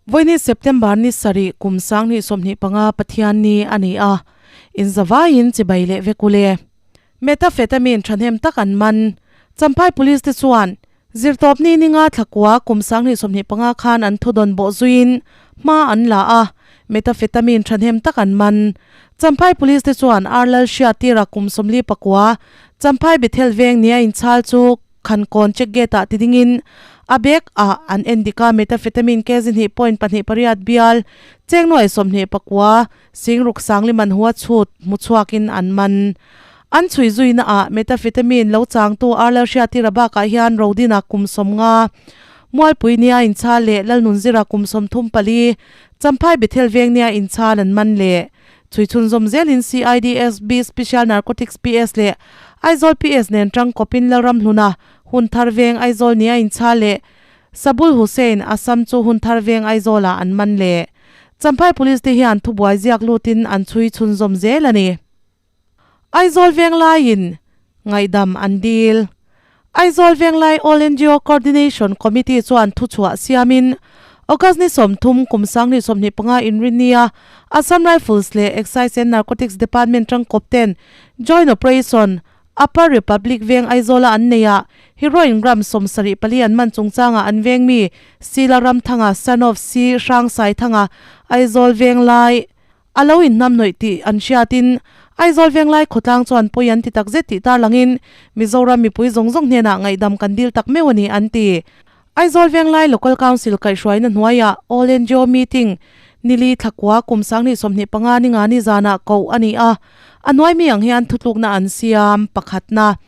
Vawiini September ni sarih kum 2025 Pathianni a ni a, inzavaiin chibai leh vek u le. Methamphetamine thahnem tak an man. Champhai Police te chuan Zirtawpni ninga thlakua kum 2025 khan an thudawn bawh zuiin hma an la a, methamphetamine thahnem tak an man. Champhai Police te chuan Arlal Hriatira kum 49, Champhai Bethel veng nia inchhal chu Khankawn check gate ah tidingin a bag ah an en dik a, methamphetamine kg hnih point pahnih pariat bial chengnuai 29 Singruk sangli man hua chhut hmu chhuakin an man. An chhui zuina ah methamphetamine lo changtu Arlal Hriatira bakah hian Rodina kum 50, Mualpui nia inchhal leh Lalnunzira kum 34, Champhai Bethel veng nia inchhal an man leh. Chhui chhunzawm zelin CIDSB Special Narcotics PS leh Aizawl PS nen tangkawpin Lalramhluna, Hunthar veng Aizawl nia inchhal leh Sabul Hussain, Assam chu Hunthar veng Aizawlah an man leh. Champhai Police te hian thubuai ziak lutin an chhui chhunzawm zel a ni. Aizawl Venglaiin ngaihdam an dil. Aizawl Venglai All NGO Coordination Committee chuan thuchhuah siamin August ni 30 kum 2025 inrinnia Assam Rifles leh Excise and Narcotics Department tangkawp ten Joint Operation Upper Republic veng Aizawla an nei a, heroin gram 74 an man chungchangah an veng mi Sila Ramthanga son of Si Hrangsaithanga Aizawl Venglai a lo inhnam nawih tih an hriatin Aizawl Venglai khawtlang chuan pawi an ti takzet tih tarlangin Mizoram mipui zawng zawng hnenah ngaihdam kan dil tak meuh a ni an ti. Aizawl Venglai Local Council kaihhruaina hnuaiah All NGO Meeting nili thlakua kum 2025 ni nga ni zanah koh a ni a, a hnuai mi ang hian thutlukna an siam pakhatna.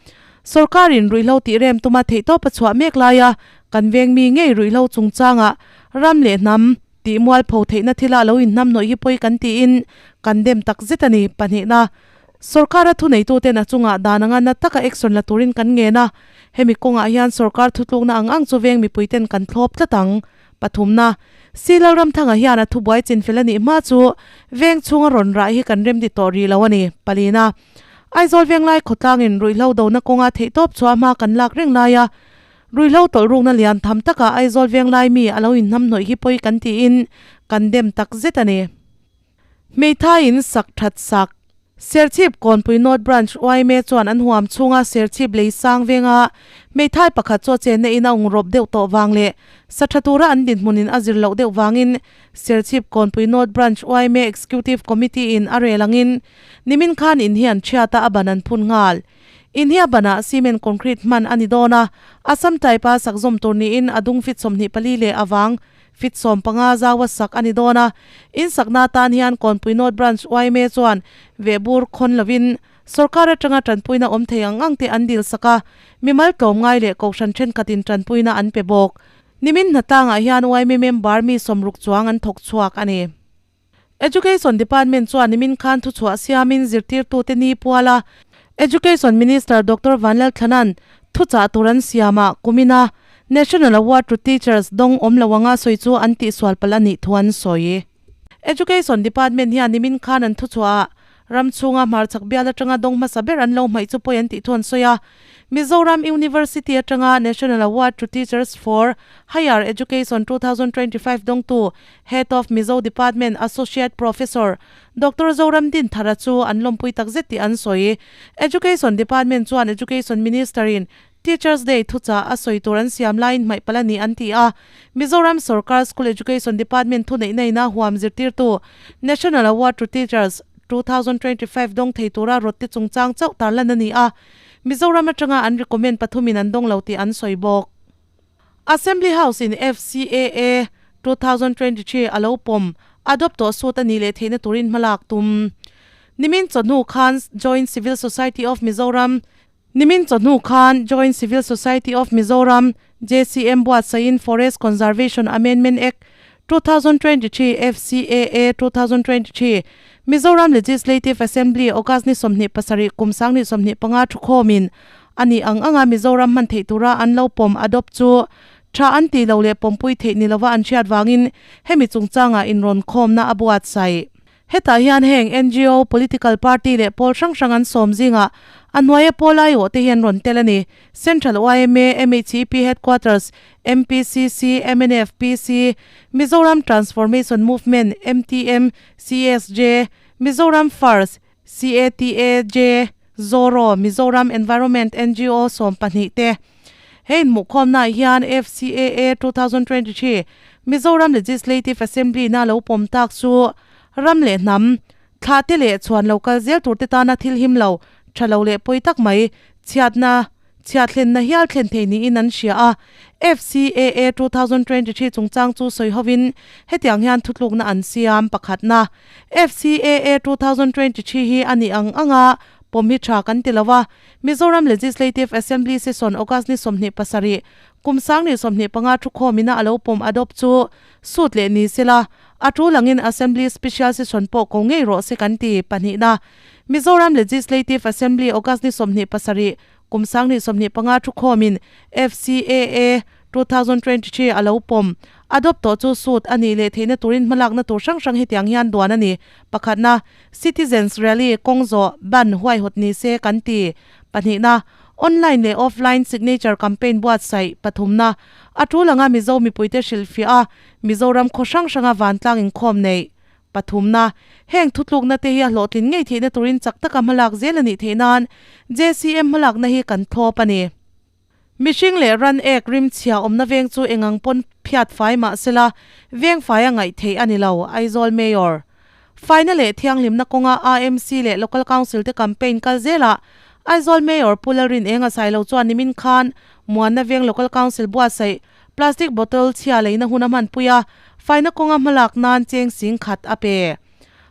Sorkarin ruihhlo tih rem tuma theihtawp a chhuah mek laia kan veng mi ngei ruihhlo chungchangah ram leh hnam tih mualpho theihna thila lo inhnam hnawih hi pawi kan tiin kan dem tak zet a ni. Pahnihna, Sorkara thuneituten a chungah dan anga na taka action la turin kan ngen a, hemi kawngah hian sorkar thutlukna ang ang chu veng mipuiten kan thlawp tlat ang. Pathumna, Si Lalramthanga hian a thubuai chinfel a nih hma chu veng chhunga rawn rah hi kan remti tawh rih lo a ni. Palina, Aizawl Venglai khawtlangin ruihhlo dona kawnga theihtawp chhuah hma kan lak reng laia ruihhlo tawlhrukna lian tham taka Aizawl Venglai mi a lo inhnam hnawih hi pawi kan tiin kan dem tak zet a ni. Hmeithaiin sak that sak. Serchhip Kawnpui North Branch yma chuan an huam chhunga Serchhip lei sang venga hmeithai pakhat chu a chenna in a ungrawp deuh tawh vang leh sa tha tura an dinhmunin a zir loh deuh vangin Serchhip Kawnpui North Branch yma Executive Committee in a rel angin nimin khan in hi an chhiat a, a ban an phun nghal. In hi a banah cement concrete hman a ni dawn a, Assam type a sak zawm tur niin a dung fit 24 leh avang Fit 15 zaua sak a ni dawn a, in sakna atan hian Kawnpui North Branch yma chuan vehbur khawn lovin sorkar atanga tanpuina awm thei ang ang te an dil sak a, mimal tlawmngai leh kohhran thenkhatin tanpuina an pe bawk. Nimin hnatlangah hian yma member mi 60 chuang an thawk chhuak a ni. Education Department chuan nimin khan thuchhuah siamin zirtirtute ni pual a, Education Minister Doctor Vanlalthlana'n thuchah tur an siamah kumina National Award to Teachers dawng awm lo anga sawi chu an tihsual palh a nih thu an sawi. Education Department hian nimin khan an thuchhuahah Ram chhunga hmarchhak bial atanga dawng hmasa ber an lo hmaih chu pawi an tih thu an sawi a. Mizoram University atanga National Award to Teachers for Higher Education 2025 dawngtu Head of Mizo Department Associate Professor Doctor Zoram Dinthara chu an lawmpui takzet tih an sawi. Education Department chuan Education Minister-in Teachers Day thuchah a sawi tur an siam laiin hmaih palh a ni an ti a. Mizoram Sorkar School Education Department thuneihna ina huam zirtirtu National Award to Teachers 2025 dawng thei tura rawtte chungchang chauh tarlan a ni a. Mizoram atanga an recommend pathumin an dawng lo tih an sawi bawk. Assembly House in FCAA 2023 a lo pawm adopt tawh sut a nih leh theihna turin hmalak tum. Nimin chawhnu khan Joint Civil Society of Mizoram, Nimin chawhnu khan Joint Civil Society of Mizoram, JCM, buatsaihin Forest Conservation Amendment Act, 2023, FCAA 2023, Mizoram Legislative Assembly August ni 27 kum 2025 thukhawmin a nih ang anga Mizoram hman theih tura an lo pawm adopt chu tha an tih loh leh pawmpui theih ni lova an hriat vangin hemi chungchangah inrawnkhawmna a buatsaih. Hetah hian heng ngo, political party leh pawl hrang hrang an sawm zingah a hnuaia pawl aiawh te hi an rawn tel a ni. Central yma, MHEP Headquarters, MPCC, mnf, PC, Mizoram Transformation Movement, MTM, CSJ, Mizoram First, CATAJ, Zoro, Mizoram Environment ngo 12 te. He inhmuhkhawmnaah hian FCAA 2023 Mizoram Legislative Assembly na lo pawm tak chu ram leh hnam, thlah te leh chhuan lo kal zel tur te tana thil him lo, tha lo leh pawi tak mai, chhiatna, chhiathlenna hial thlen thei niin an hria a. FCAA 2023 chungchang chu sawi hovin hetiang hian thutlukna an siam pakhatna. FCAA 2023 hi a nih ang anga pawm hi tha kan ti lo a, Mizoram Legislative Assembly Session August ni 27, kum 2025 thukhawm ina a lo pawm adopt chu sut leh ni sela, a tul angin Assembly Special Session pawh ko ngei rawh se kan ti pahnihna. Mizoram Legislative Assembly August ni 27, kum 2025 thukhawmin FCAA 2023 a lo pawm adopt tawh chu sut a nih leh theihna turin hmalakna tur hrang hrang hetiang hian duan a ni. Pakhatna, Citizens Rally kawng zawh ban huaihawt ni se kan ti. Pahnihna, Online leh offline signature campaign buatsaih. Pathumna, A tul anga Mizo mipuite hrilhfiah a, Mizoram khaw hrang hranga vantlang inkhawm neih. Pathumna, Heng thutlukna te hi a hlawhtlin ngei theihna turin chak taka hmalak zel a nih theih nan JCM hmalakna hi kan thlawp a ni. Mihring leh ran ek rimchhia awmna veng chu engang pawn phiat fai mah sela veng fai a ngaih theih a ni lo, Aizawl Mayor. Faina leh thianghlimna kawnga AMC leh Local Council te campaign kal zelah Aizawl Mayor Pu Lalrinenga Sailo chuan nimin khan Muanna Veng Local Council buatsaih plastic bottle chhia leina hun a hmanpui a, faina kawnga hmalak nan cheng sing khat a pe.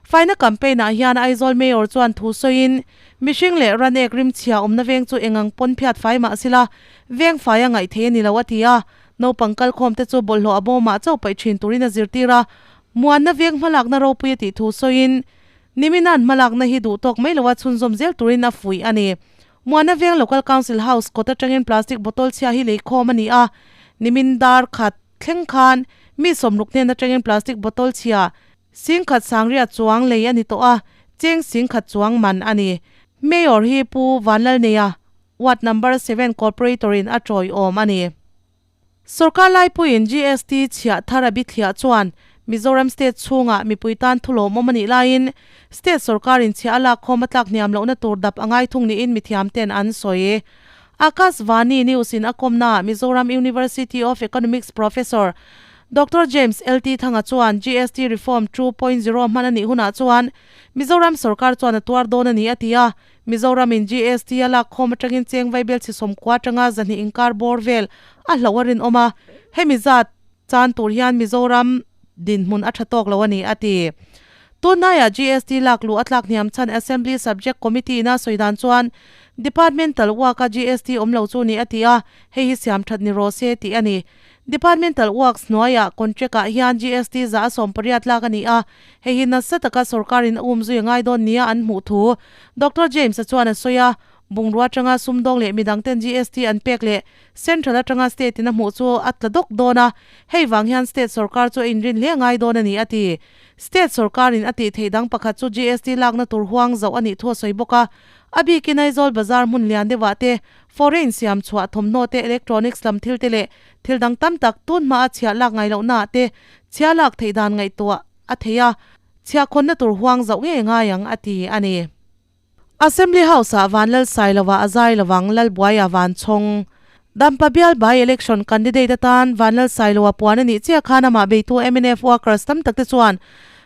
Faina campaign ah hian Aizawl Mayor chuan thu sawiin, mihring leh ran ek rimchhia awmna veng chu engang pawn phiat fai mah sila, veng fai a ngaih thei a ni lo a ti a. Naupang kalkhawm te chu bawlhhlawh a bawmah chauh paih thin turin a zirtir a, muanna veng hmalakna ropui a tih thu sawiin, nimin-a'n hmalakna hi duhtawk mai loa chhunzawm zel turin a fuih a ni. Muana Veng Local Council House kawt atangin plastic bottle chhia hi leikhawm a ni a, nimin dar khat thleng khan mi 60 hnen atangin plastic bottle chhia 10,000 sangriat chuang lei a ni tawh a, cheng 10,000 chuang man a ni. Mayor hi Pu Vanlalneia, Ward Number 7 Corporator in a tawiawm a ni. Sorkar laipuiin GST chhiah thar a bithliah chuan Mizoram state chhungah mipui tan thulawmawm a nih laiin state sorkarin chhiah a lakkhawm a tlak hniam lohna tur dap a ngai thung niin mithiamten an sawi. Akashvani News in a kawmnaah Mizoram University of Economics Professor Doctor James LT Thanga chuan GST Reform 2.0 hman a nih hunah chuan Mizoram sorkar chuan a tuar dawn a ni a ti a. Mizoramin GST a lakkhawm atangin cheng vaibel chhi 90 atanga 200 inkar bawr vel a hloh a rinawm a, hemi zat chan tur hian Mizoram dinhmun a tha tawk lo a ni, a ti. Tunhnaiah GST lak luh a tlak hniam chhan Assembly Subject Committee ina sawi dan chuan Departmental work a GST awm lo chu ni a ti a, hei hi siam that ni rawh se tih a ni. Departmental works hnuaiah contract ah hian GST 180 lak a ni a, hei hi nasa taka sorkarin a umzui a ngai dawn nia an hmuh thu Doctor James-a chuan a sawi a, bungrua atanga sumdawng leh midang ten GST an pek leh Central atanga state in a hmuh chu a tla dawk dawn a, hei vang hian state sorkar chu a inrin hle a ngai dawn a ni a ti. State sorkarin a tih theih dang pakhat chu GST lakna tur huang zauh a nih thu a sawi bawk a, a bikin Aizawl bazar hmun lian deuhah te foreign siam chhuah thawmhnaw te, electronics lam thil te leh thil dang tam tak tun hmaa chhiah lak ngai lohnaah te chhia lak theih dan ngaihtuah a thei a, chhiahkhawnna tur huang zauh ngei ngai ang a ti a ni. Assembly House-ah Vanlal Sailova a zai lovang Lalbuaia Vanchhawng. Dampa bial by-election candidate atan Vanlal Sailoa puan a nih chiah khan amah beitu mnf workers tam tak te chuan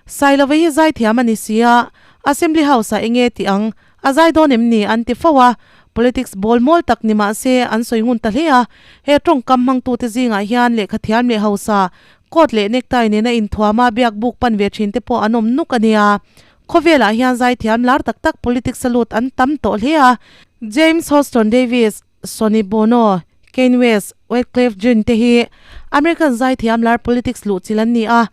Sailova hi zaithiam a ni si a, Assembly House-ah enge tih ang? A zai dawn em ni? an ti fo a, politics bawl mawl tak ni mah se an sawi ngun ta hle a, he tawngkam hmangtute zingah hian lehkha thiam leh hausa, coat leh necktie nena inthuama biak buk pan ve thin te pawh an awm nuk a nia. Khawvelah hian zaithiam lar tak tak politics a lut an tam tawh hle a, James Hoston Davies, Sonny Bono, Kanye West, Wyclef Jean te hi American zaithiam lar politics luhchilh an ni a,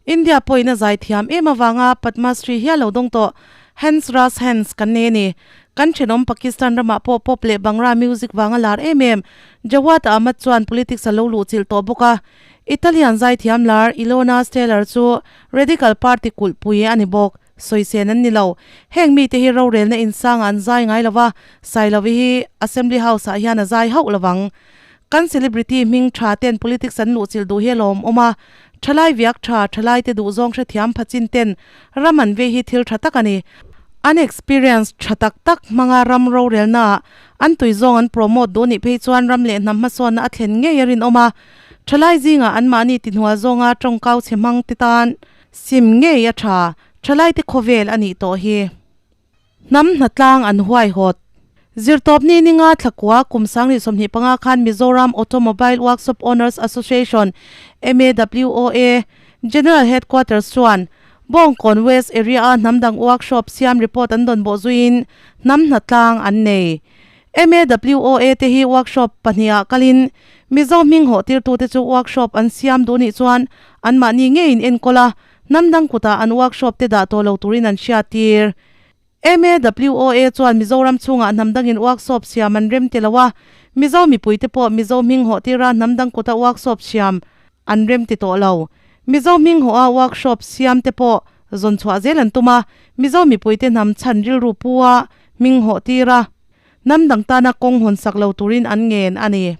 India pawhin a zaithiam em avanga Padma Shri hial lo dawng tawh Hans Raj Hans kan nei a ni. Kan thenawm Pakistan ramah pawh pop leh Bhangra music vanga lar em em Jawad Ahmad chuan politics a lo luhchilh tawh bawk a. Italian zaithiam lar Ilona Steller chu Radical Party kulhpui a ni bawk. Sawisên an ni lo. Heng mite hi rorelna insangah an zai ngai lo va, Sailovi hi Assembly House-ah hian a zai hauh lo vang. Kan celebrity hming tha ten politics an luhchilh duh hi a lawmawm a, thalai viak tha, thalaite duhzawng hrethiam phachin ten ram an vei hi thil tha tak a ni. An experience tha tak tak hmanga ram rorelnaah an tuizawng an promote duh nih phei chuan ram leh hnam hmasawnna a thlen ngei a rinawm a, thalai zingah anmahni tihnual zawnga tawngkau chhe hmang te tan sim ngei a tha, thalaite khawvel a nih tawh hi. Hnam hnatlang an huaihawt. Zirtawpni ninga thlakua kum 2025 khan Mizoram Automobile Workshop Owners Association, MAWOA, General Headquarters chuan Bawngkawn West Area-a hnam dang workshop siam report an dawn bawh zuiin hnam hnatlang an nei. MAWOA te hi workshop pahnihah kalin Mizo hming hawh tirtute chu workshop an siam duh nih chuan anmahni ngeiin enkawl a, Hnam dang kutah an workshop te dah tawh lo turin an hriattir. MAWOA chuan Mizoram chhungah hnam dangin workshop siam an rem ti lo a, Mizo mipuite pawh Mizo hming hawh tira hnam dang kuta workshop siam an rem ti tawh lo. Mizo hming hawha workshop siam te pawh zawn chhuah zel an tum a, Mizo mipuite hnam chhan rilru pu a hming hawh tira hnam dang tana kawng hawn sak lo turin an ngen a ni.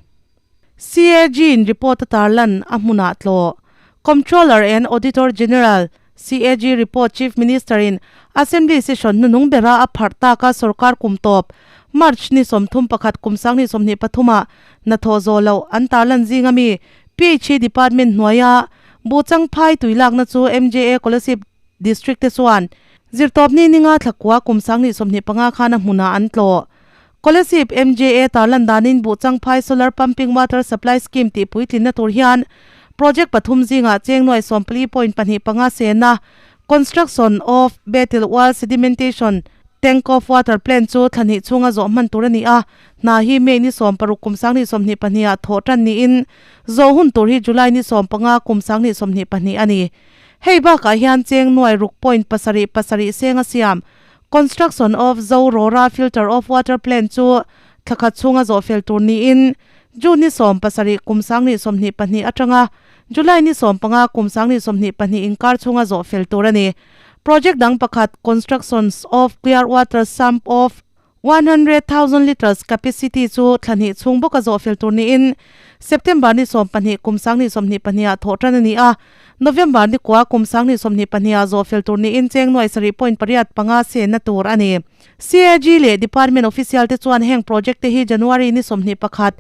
CAG in report a tarlan a hmunah tlawh. Comptroller and Auditor General, CAG, report Chief Minister in Assembly session hnuhnung bera a pharh taka sorkar kum tawp March ni 31 kum 2023 ah hnathawh zawh loh an tarlan zinga mi PHE Department hnuaia Buhchang phai tui lakna chu MJA Kolasib District te chuan zirtawpni ninga thlakua kum 2025 khan a hmunah an tlawh. Kolasib MJA tarlan danin Buhchangphai Solar Pumping Water Supply Scheme tih puitlinna tur hian project pathum zingah cheng nuai sawmpali point pahnih panga sena Construction of Betel Wall Sedimentation Tank of Water Plant chu thla hnih chhunga zawh hman tur a ni a, hna hi May ni 60 kum 2022 ah thawh tan niin zawh hun tur hi July ni 15 kum 2022 a ni. Hei bakah hian cheng nuai ruk point pasarih pasarih senga siam Construction of Zo Rora Filter of Water Plant chu thla khat chhunga zawh fel tur niin June ni 17 kum 2022 atanga July ni 15 kum 2022 inkar chhunga zawh fel tur a ni. Project dang pakhat Constructions of Clear Water Sump of 100,000 litres capacity chu thla hnih chhung bawka zawh fel tur niin September ni 12 kum 2022 ah thawh tan a ni a. November ni kua kum 2022 ah zawh fel tur niin cheng nuai sarih point pariat panga senna tur a ni. CAG leh Department official te chuan heng project te hi January ni 21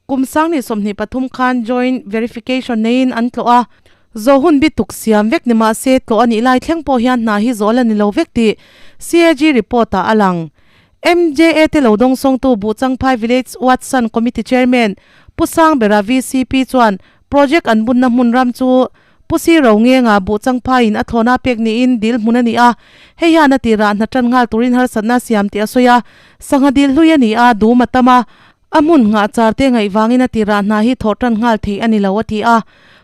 kum 2023 khan joint verification neiin an tlawh a. Zawh hun bi tuk siam vek ni mah se tlawh a nih lai thleng pawh hian hna hi zawh la ni lo vek tih CAG report ah a lang. MJA te lo dawngsawngtu Buhchangphai Village Watson Committee Chairman Pu Sangbera VCP chuan Project an bunna hmun ram chu Pu Si Ro Ngenga Buhchangphaiin a thlawna pek niin dil hmun a ni a, hei hian a tirah hna tan nghal turin harsatna siam tih a sawi a, sangha dil hlui a ni a, dum a tam a, a hmun nghah char te ngaih vangin a tirah hna hi thawh tan nghal theih a ni lo a ti a.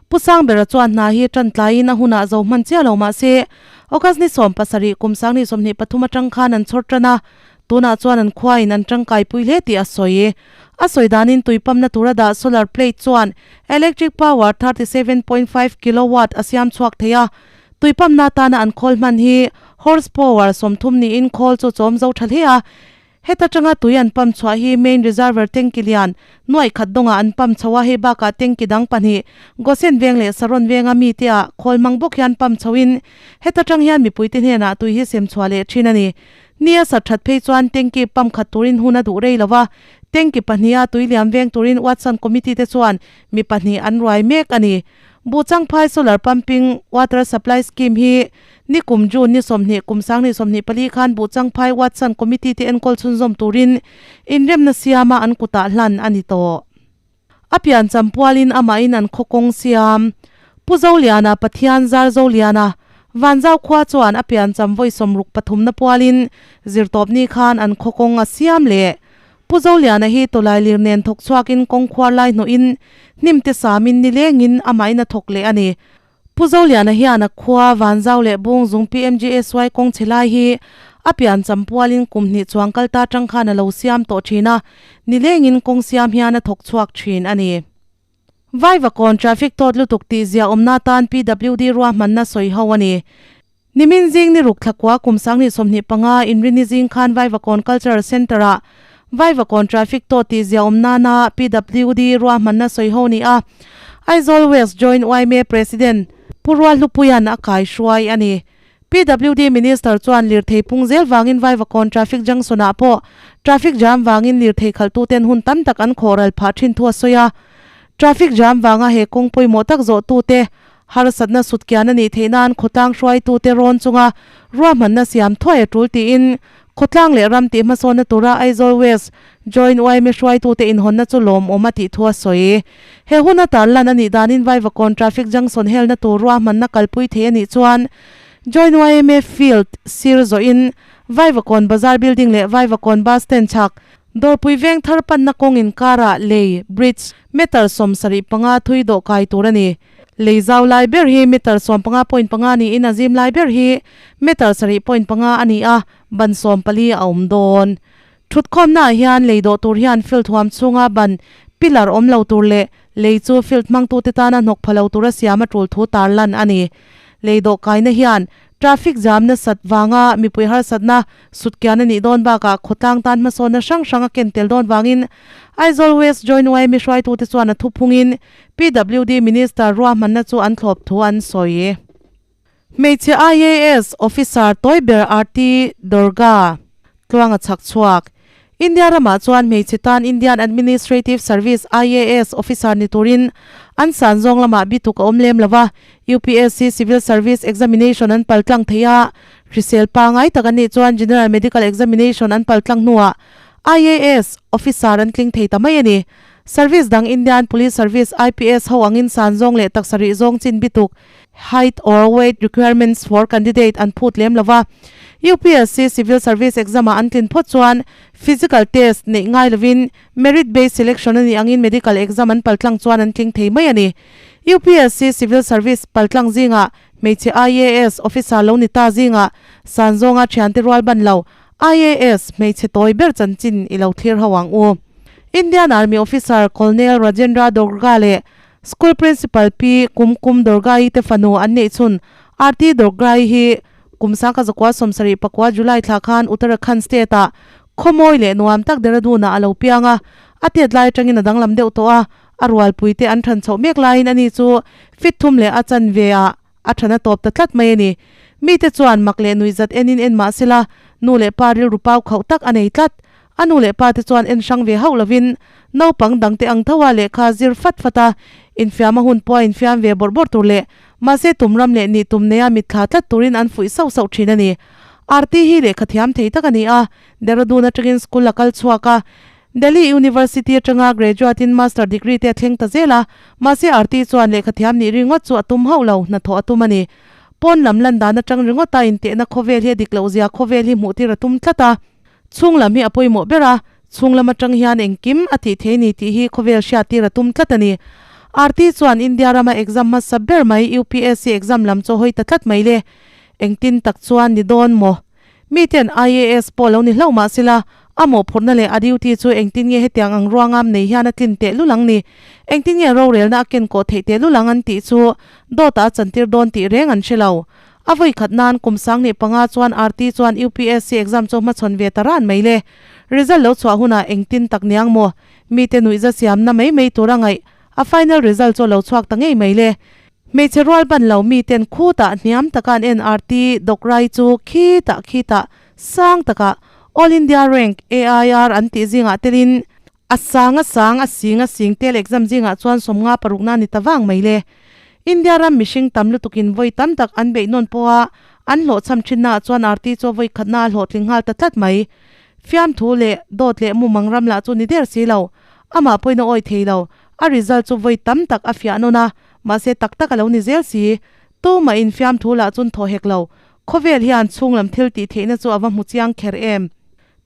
Pu Sangbera chuan hna hi tan tlaiin a hunah zo hman chiah lo mah se, August ni 17 kum 2023 atang khan an chhawr tan a, Tunah chuan an khuain an tangkaipui hle tih a sawi. A sawi danin tui pump-na tura dah solar plate chuan electric power 37.5 kilowatt a siam chhuak thei a. Tui pump-na atana an khawl hman hi horse power 30 niin khawl chu chawm zo tha hle a. Heta tanga tui an pump chhuah hi main reservoir tanki lian nuaih khat dawngah an pump chho a, hei bakah tanki dang pahnih Gosen veng leh Saron venga mite ah khawl hmang bawk hian pump chhoin heta tang hian mipuite hnenah tui hi sem chhuah leh thin a ni. Ni a sat that phei chuan tanki pump khat turin hun a duh rei lo va, tanki pahniha tui liam veng turin Watson Committee te chuan mi pahnih an ruai mek a ni. Buhchangphai Solar Pumping Water Supply Scheme hi ni kum June ni 20 kum 2024 khan Buhchangphai Watson Committee te enkawl chhunzawm turin inremna siama an kutah hlan a ni tawh. A pian champualin amahin an khaw kawng siam. Pu Zoliana Pathian zar Zoliana, Vanzau khua chuan a pian cham vawi sawmruk pathumna pualin zirtawpni khan an khaw kawng a siam leh. Pu Zoliana hi tawlai lir nen thawk chhuakin kawng khuar lai hnawhin hnimte samin nilengin amahin a thawk leh a ni. Pu Zoliana hian a khua Vanzau leh Bungzung PMGSY kawng chhe lai hi a pian cham pualin kum hnih chuang kal ta tang khan a lo siam tawh thin a, nilengin kawng siam hian a thawk chhuak thin a ni. Vaivakawn traffic tawt lutuk tih zia awmna tan PWD ruahmanna sawi ho a ni. Nimin zing ni ruk thlakua kum 2025 Inrini zing khan Vaivakawn Cultural Centre-ah Vaivakawn Traffic tawh tih ziaawm nana PWD ruahmanna sawi ho ni a, Aizawl West Joint yma President Pu Rualhlupuia'n a kaihruai a ni. PWD Minister chuan lirthei pung zel vangin Vaivakawn Traffic Junction-ah pawh traffic jam vangin lirthei khalhtuten hun tam tak an khawh ral phah thin thu a sawi a. Traffic jam vanga he kawng pawimawh tak zawhtute harsatna sutkian a nih theih nan khawtlang hruaitute rawn chunga ruahmanna siam thuai a tul tiin khawtlang leh ram tih hmasawnna tura Aizawl West Joint yma hruaitute inhawnna chu lawmawm a tih thu a sawi. He huna tarlan a nih danin Vaivakawn Traffic Junction helna tur ruahmanna kalpui thei a nih chuan Joint yma Field sir zawhin Vaivakawn Bazar Building leh Vaivakawn Bus Stand chhak Dawrpui veng thar panna kawng inkarah lei, bridge, meter 75 thui dawh kai tur a ni. Lei zau lai ber hi meter 15.5 niin a zim lai ber hi meter 7.5 a ni a, ban 14 a awm dawn. Thutkhawmnaah hian lei dawh tur hian field huam chhunga ban pillar awm lo tur leh lei chu field hmangtute tana hnawk pha lo tura siam a tul thu tarlan a ni. Lei dawh kaina hian traffic jam nasat vanga mipui harsatna sutkian a nih dawn bakah khawtlang tan hmasawnna hrang hrang a ken tel dawn vangin Aizawl West Joint yma hruaitute chuan a thuphungin PWD Minister ruahmanna chu an thlawp thu an sawi. Hmeichhe IAS officer tawi ber Aarti Durga tluang a chhak chhuak. India ramah chuan hmeichhe tan Indian Administrative Service, IAS, officer ni turin an san zawng lamah bituk a awm lem lo va, UPSC Civil Service Examination an pal tlang thei a, hrisel pangai tak an nih chuan General Medical Examination an pal tlang hnuah IAS officer an tling thei ta mai a ni. Service dang Indian Police Service, IPS, ho angin san zawng leh taksa rih zawng chin bituk Height or weight requirements for candidate an phut lem lova, UPSC Civil Service exam ah an tlin phawt chuan physical test neih ngai lovin merit based selection a nih angin medical exam an paltlang chuan an tling thei mai a ni. UPSC Civil Service paltlang zingah hmeichhe IAS officer lo ni ta zingah san zawnga thiante rual ban lo IAS hmeichhe tawi ber chanchin i lo thlir ho ang u. Indian Army officer Colonel Rajendra Dogra leh School Principal Pi Kumkum Durga-i te fanu an neih chhun Aarti Durga-i hi kum 1979 July thla khan Uttarakhand state-ah khawmawi leh nuam tak Dehradun-ah a lo piang a, a tet lai atangin a danglam deuh tawh a, a rualpui te an than chhoh mek laiin ani chu fit thum leh a chanve ah a than a tawp ta tlat mai a ni. Mite chuan mak leh nuihzat enin en mah sela nu leh pa rilru pau khauh tak a nei tlat. A nu leh pa te chuan en hrang ve hauh lovin naupang dangte ang tho a lehkha zir fat fat a, infiam a hun pawh a infiam ve bawrh bawrh tur leh mahse tum ram leh nih tum neia mitthla tlat turin an fuih sauh sauh thin a ni. Aarti hi lehkha thiam thei tak a ni a, Dehradun atangin school a kal chhuak a, Delhi University atanga graduate in master degree te a thleng ta zel a, mahse Aarti chuan lehkha thiam nih ringawt chu a tum hauh lo, hnathawh a tum a ni. Pawn lam lan dan atang ringawt a intehna khawvel hi a dik loh zia khawvel hi hmuh tir a tum tlat a. Chhung lam hi a pawimawh ber a, chhung lam atang hian engkim a tih thei ni tih hi khawvel hriattir a tum tlat a ni. Aarti chuan India rama exam hmasa ber mai UPSC exam lam chu a hawi ta tlat mai le. Engtin tak chuan ni dawn maw? Miten IAS pawh lo ni hlauh mah sela, a mawhphurhna leh a duty chu engtin nge hetiang ang ruangam nei hian a tlin teh lul ang ni? Engtin nge rorelna a kenkawh theih teh lul ang an tih chu dawtah a chantir dawn tih reng an hre lo. A vawi khat nan kum 2005 chuan Aarti chuan UPSC exam chu hmachhawn ve ta ran mai le. Result lo chhuah hunah engtin tak niang maw? Mite nuihza siamna mai mai tur a ngaih a final result chu a lo chhuak ta ngei mai le. Hmeichhe rual ban lo miten khutah hniam taka an en Aarti Dograi chu khitah khitah sang takah All India Rank, AIR, an tih zingah telin A sang a sang, a sing a sing tel exam zingah chuan 56 na ni ta vang mai le. India ram mihring tam lutukin vawi tam tak an beih nawn pawha an hlawhchham thinnaah chuan Aarti chu vawi khatna a hlawhtling nghal ta tlat mai. Fiamthu leh dawt leh mumang ram lah chu ni der si lo. Amah pawhin a awi thei lo. A result chu vawi tam tak a fiah nawn a, mahse tak tak a lo ni zel si. Tumah in fiamthu lah chun thaw hek lo. Khawvel hian chhunglam thil tih theihna chu a va hmu chiang kher em.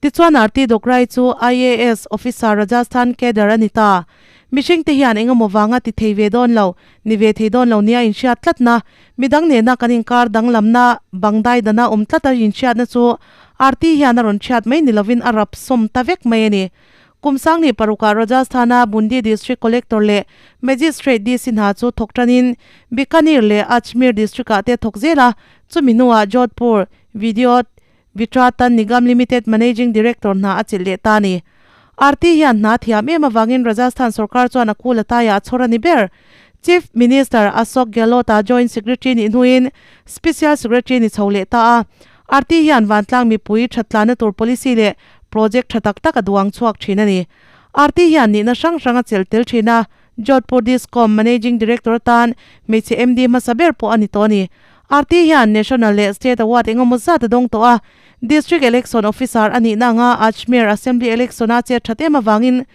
Tichuan Aarti Dograi chu IAS Officer Rajasthan Cadre a ni ta. Mihringte hian engemaw vanga ti thei ve dawn lo, ni ve thei dawn lo nia inhriat tlatna, midang nena kan inkar danglamna bangdai dana awm tlata inhriatna chu Aarti hian a rawn hriat mai ni lovin a rap sawm ta vek mai a ni. Kum 16 ah Rajasthan-a Bundi District Collector leh Magistrate DC hna chu thawk tanin Bikaner leh Ajmer District-ah te thawk zel a. Chumi hnuah Jodhpur Vidyut Vitratan Nigam Limited Managing Director hna a chilh leh ta a ni. Aarti hian hna thiam em avangin Rajasthan sorkar chuan a kul a taiah a chhawr a ni ber. Chief Minister Ashok Gehlot-a Joint Secretary nih hnuin Special Secretary ni chho leh ta a. Aarti hian vantlang mipui thattlana tur policy leh project tha tak tak a duang chhuak thin a ni. Aarti hian nihna hrang hrang a chelh tel thin a, Jodhpur Discom Managing Director atan hmeichhe MD hmasa ber pawh a ni tawh a ni. Aarti hian National leh State Award engemaw zat a dawng tawh a, District Election Officer a nihna anga Ajmer Assembly Election-a chet that em avangin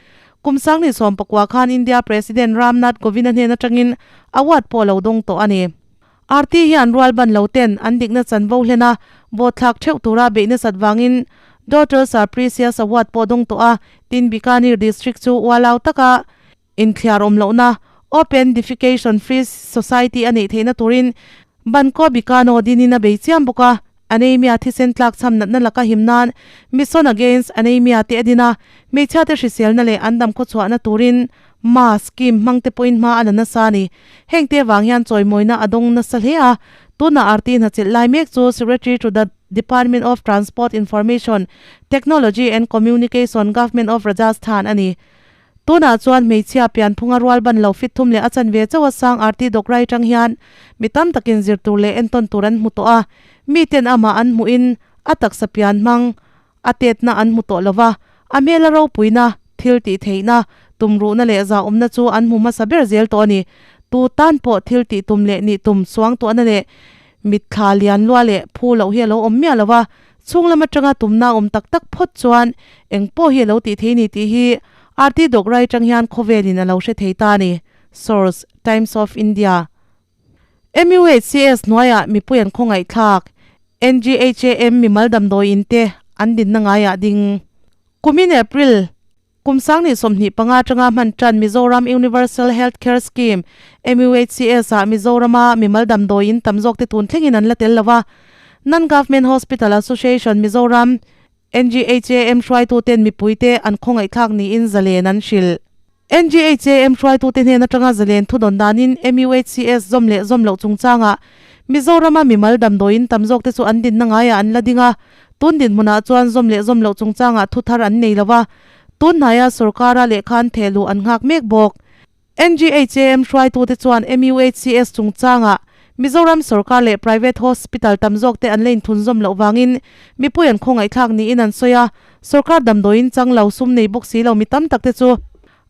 kum sanghnih sawmpakua khan India President Ram Nath Kovind-a hnen atangin award pawh a lo dawng tawh a ni. Aarti hian rual ban lo ten an dikna chanvo hlen a, vote thlak theuh tura beih nasat vangin Daughters Are Precious Award pawh dawng tawh a, tin Bikaner District chu ualau taka Inthiar awm lohna, Open Defecation Free Society a neih theihna turin Banco Bikano dinin a bei chiam bawk a, Anaemia thisen tlakchham natna laka him nan Mission Against Anaemia te a din a, hmeichhiate hriselna leh an dam khawchhuahna turin ma scheme hmang te pawhin hma a la nasa a ni. Heng te vang hian chawimawina a dawng nasa hle a, tunah Arti hnachilh lai mek chu Secretary to the Department of Transport Information Technology and Communication Government of Rajasthan a ni. Tunah chuan hmeichhia pianphunga rual ban lo fit thum leh a chanve chauh a sang Aarti Dograi tang hian mi tam takin zir tur leh entawn tur an hmu tawh a, miten amah an hmuhin a taksa pian hmang a tetna an hmu tawh lo va, a hmela ropuina, thil tih theihna, tumruhna leh zahawmna chu an hmu hmasa ber zel tawh a ni. Tu tan pawh thil tih tum leh nih tum suangtuahna leh mitthla lian lua leh phu loh hi a lo awm miah lo va, Chhung lam atanga tumna awm tak tak phawt chuan eng pawh hi a lo tih thei ni tih hi Aarti Dograi atang hian khawvelin a lo hre thei ta a ni. Source, Times of India. MUHCS hnuaiah mipui an khawngaihthlak. NGHAM mimal damdawi in te an dinna ngaiah ding. Kumin April. Kum sanghnih 25 atanga hman tan Mizoram Universal Health Care Scheme, MUHCS, ah Mizorama mimal damdawi in tam zawk te tun thlengin an la tel lo a. Non-Government Hospital Association Mizoram, NGHAM, hruaituten mipuite an khawngaihthlak niin zalen an hrilh. NGHAM hruaitute hnen atanga zalen thudawn danin MUHCS zawm leh zawm loh chungchangah Mizorama mimal damdawi in tam zawk te chu an dinna ngaiah an la ding a. Tun dinhmunah chuan zawm leh zawm loh chungchangah thu thar an nei lo a, tun hnaia sorkara lehkha an theh luh an nghak mek bawk. NGHAM hruaitute chuan MUHCS chungchangah Mizoram sorkar leh private hospital tam zawkte an la inthunzawm loh vangin mipui an khawngaihthlak niin an sawi a, sorkar damdawiin chang lo sum nei bawk si lo mi tam takte chu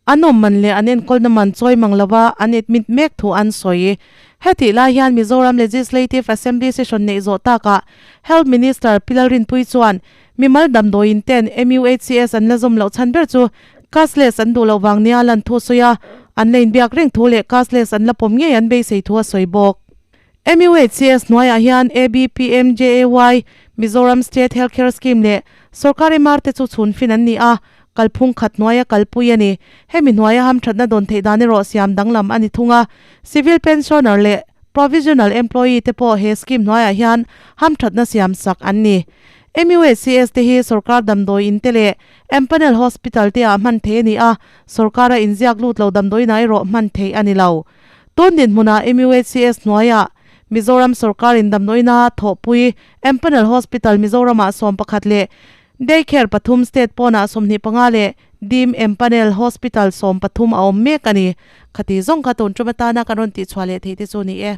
An awm man leh an enkawlna man chawi mang lova an admit mek thu an sawi. Hetih lai hian Mizoram Legislative Assembly session neih zawh takah Health Minister Pi Lalrinpuii chuan mimal damdawiin ten MUHCS an la zawm loh chhan ber chu cashless an duh loh vang nia lan thu a sawi a, an la inbiak reng thu leh cashless an la pawm ngei an beisei thu a sawi bawk. MUHCS hnuaiah hian ABPMJAY, Mizoram State Health Care Scheme leh Sorkar MR te chu chhunfin an ni a, kalphung khat hnuaia kalpui a ni. Hemi hnuaia hamthatna dawn theih dan erawh siam danglam a ni thung a, Civil Pensioner leh Provisional Employee te pawh he scheme hnuaiah hian hamthatna siam sak an ni. MUHCS te hi sorkar damdawi in te leh Empanel Hospital te ah hman theih a ni a, sorkara inziak lut lo damdawiinah erawh hman theih a ni lo. Tun dinhmunah MUHCS hnuaiah Mizoram sorkarin damdawiina thawhpui Empanel Hospital Mizoramah 11 leh Day Care pathum state pawnah 25 leh Dim Empanel Hospital 13 a awm mek a ni. Khati zawng kha tun tum atana kan rawn tihchhuah leh theih te chu ni e.